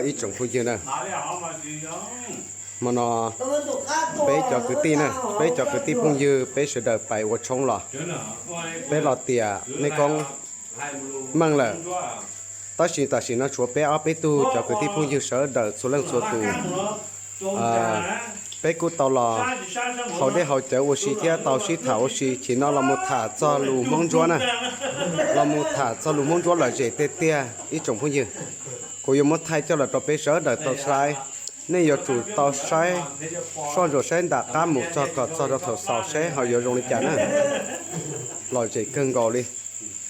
Ib tsoom phooj ywg na, hmo no peb cov kwv tij na, peb cov kwv tij phooj ywg, peb sawv daws pais ua tshoob los, peb los tiam Mej Koob meej lawm. Tab sis tam sim no tshuav peb ob peb tug cov kwv tij phooj ywg sawv daws txhua leej txhua tus. Peb kuj tau los haus dej haus cawv ua si thiab tau sib tham ua si, chim no los mus tham txog lus Hmoob Ntsuab na, los mus tham txog lus Hmoob Ntsuab lom zem tiag tiag ib tsoom phooj ywg. Kuv yuav muab thaij coj los rau peb sawv daws tau saib. Nej yuav tsum tau saib, soj ntsuam saib nram qab mus txog kom txog rau thaum xaus seb ho yuav zoo li cas na. Lom zem kawg nkaus li.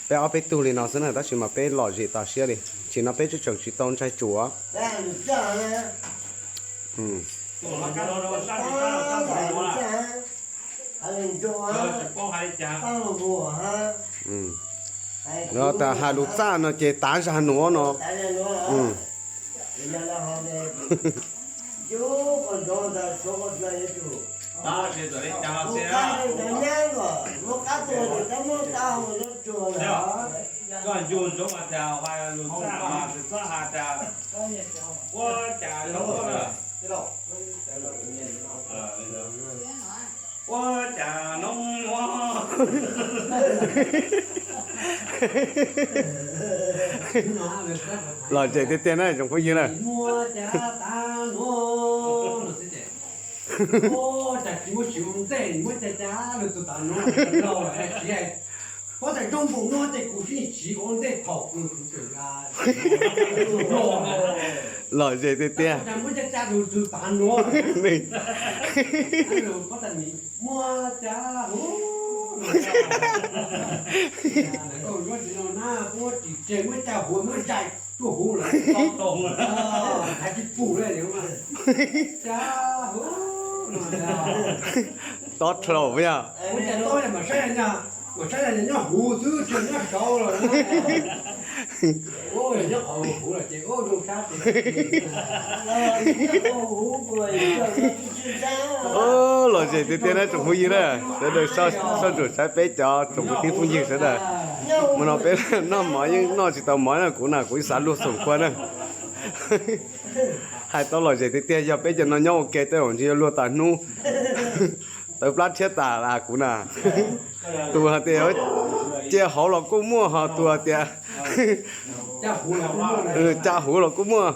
Peb ob peb tug li no xwb na, tab sis mas peb lom zem tas siab li. Chim no peb tseem tsis tau ntsaig tsuav. Los tas hais lus txaj no ces tav zag nuav no. Koj ncu ntsoov mas tas lus txaj mas txhob has tas ua cas lub ua cas noob ua. Lom zem tiag tiag na tsoom phooj ywg na. Muab cas tas nuav no xwb ces, ua cas tsis muab siv ua ntej, muab cas cas lug txug tas nuav, siv, puab tas zoo npaum no ces kuv sib siv ua ntej thaum kws kuv tseem Lom zem tiag tiag. Muab cas cas lug txug tas nuav, puab tas muab cas huv no, na puab tsis tseg muab cas huv muab zais tuaj huv lawm, hais tsis pum le, cas huv no. Tob dlhau yog. Muab cas tob mas saib, mas saib nyob huv xwb tsis nyob saud los. Nyob qhov huv los ces zoo sab. Lom zem tiag tiag na tsoom phooj ywg na, sawv daws soj ntsuam saib peb cov tsoom kwv tij phooj ywg sawv daws. Hmo no peb noj mov yeej noj tsis tau mov na, kuv na kuv ib xav luag xoom kua na. Hais tau lom zem tiag tiag, yog peb cov no nyob ua ke tej zaum ntshe yuav luag tas hnub, tawv plab rhiab tas kuv na. Tus hais tias cia hauv los kuj muaj, ho tus hais tias ca huv los kuj muaj,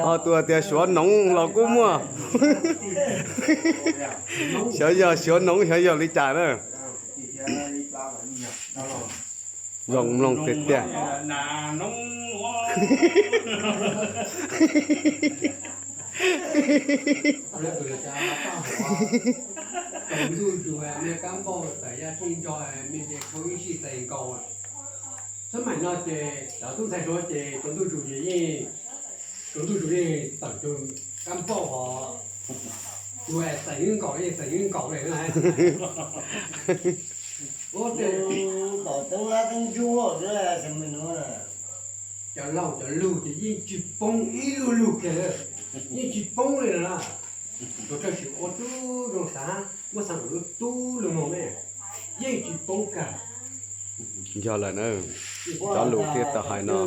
ho tus hais tias suav noov los kuj muaj. Xyov yog suav noov xyov yog li cas na. Zoo mloog tiag tiag. Ntuj zus me kab npauj tawm yaj tsheej nco me nce khau ib sij txais nkaus. Xab maim no ces cov tub ntxhais suav ces tsaus ntuj zus ces yeej, tsaus ntuj zus yeej tawm cov kab npauj ho tus txais nkaus yeej txais nkaus le na. Cov laug cov lug ces yeej tsis poob ib lub lug kiag li, yeej tsis poob li na. Tuav rawg sim ua tub zoo xav muab xav kom lub tub lug moog ne, yeej tsis poob kag. Yog lawm na, cov lus thiaj tau hais no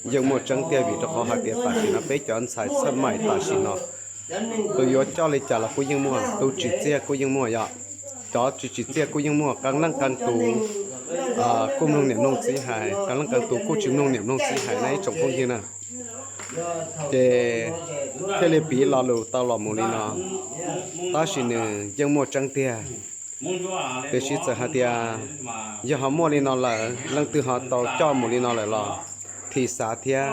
yeej muaj tseeb tiag, vim rau qhov hais tias tam sim no peb cov ntxhais xab maim tam sim no tus yuav coj li cas los kuj yeej muaj, tus tsim txiaj kuj yeej muaj yom. Cov tsis tsim txiaj kuj yeej muaj, qee leej qee tus kuj mloog niam mloog txiv hais, qee leej qee tus kuj tsis mloog niam mloog txiv hais na ib tsoom phooj ywg na. Ces thiaj li piv lo lus tau los mus li no, tab sis nws yeej muaj tseeb tiag. Tiam sis txawm hais tias yog ho muaj li no lawm, leej twg ho tau coj mus li no lawm los thim xav thiab.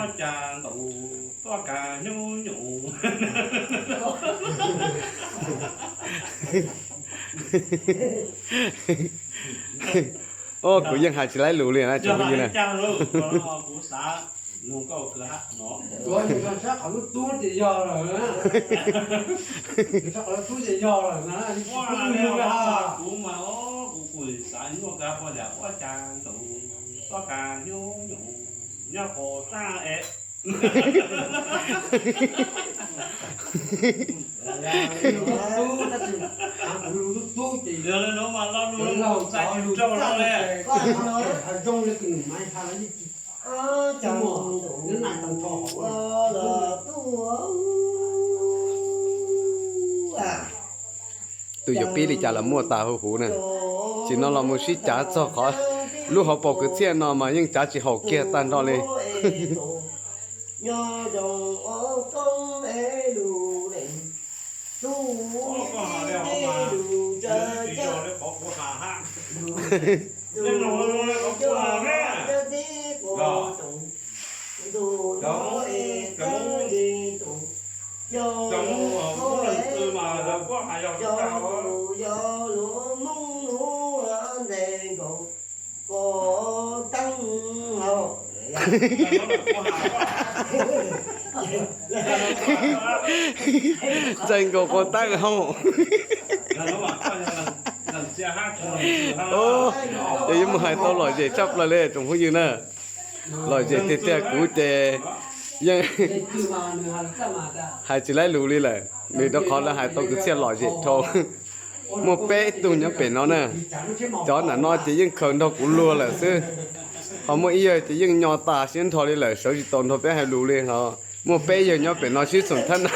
Kuv yeej hais tsis laib lus li na tsoom phooj ywg na. Kuv mas kuv kuj xav nyuaj kawg poj niam ua cas ntawd txoj ka nyuj nyuj nyob qhov txaj es. Tub tab sis kuv lub tub ces yog li no mas lo lus txais tsis raug no le. Zoo li tus nus maiv ha los yeej tsis Tus yuav pib li cas los muaj tas huv huv na. Tsis no los mus sib cav txog qhov lub hauv paus kwv txhiaj no mas yeej cav tsis haum kiag tag nrho li. Ntxees nkaus quav taab hau. Ces yuav mus hais tau lom zem tshaj plaws li tsoom phooj ywg na. Lom zem tiag tiag, kuv ces yeej hais tsis laib lus li lawm, vim rau qhov lawv hais tau kwv txhiaj lom zem dhau. Muaj peb tug nyob pem no na, cov nram no ces yeej khaws nrog kuv luag lawm xwb. Ho muaj ib yawg ces yeej nyo tas siab nrho li lawm, sawv tsis tau nrog peb hais lus li. Ho muaj peb yawg nyob pem no sib xum thab na.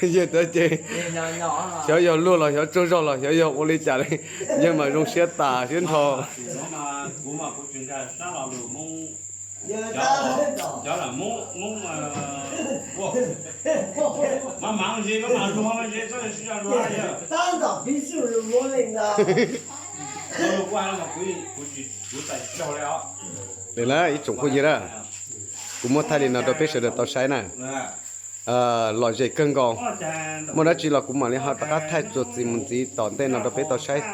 Yawg ntawd ces xyov yog luag los xyov tsaug zog los xyov yog ua li cas li, yawg mas zoo siab tas siab nrho. Li na ib tsoom phooj ywg na, kuv muab thaij li no rau peb sawv daws tau saib na. Lom zem kawg nkaus. Muaj dab tsi los kuv mam li ho rov qab thaij txuas txiv mus ntxiv tom ntej no rau peb tau saib.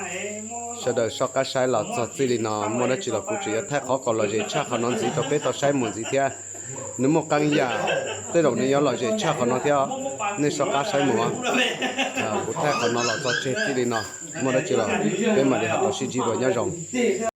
Sawv daws soj qab saib los txog txij li no, muaj dab tsi los kuv tseem yuav thaij qhov kom lom zem tshaj qhov no ntxiv rau peb tau saib mus ntxiv thiab. Nws muaj qee yam tej zaum nws yuav lom zem tshaj qhov no thiab. Nej soj qab saib mus. Kuv thaij qhov no los txog tseg txij li no, muaj dab tsi los peb mam li ho tau sib ntsib dua, nyob zoo.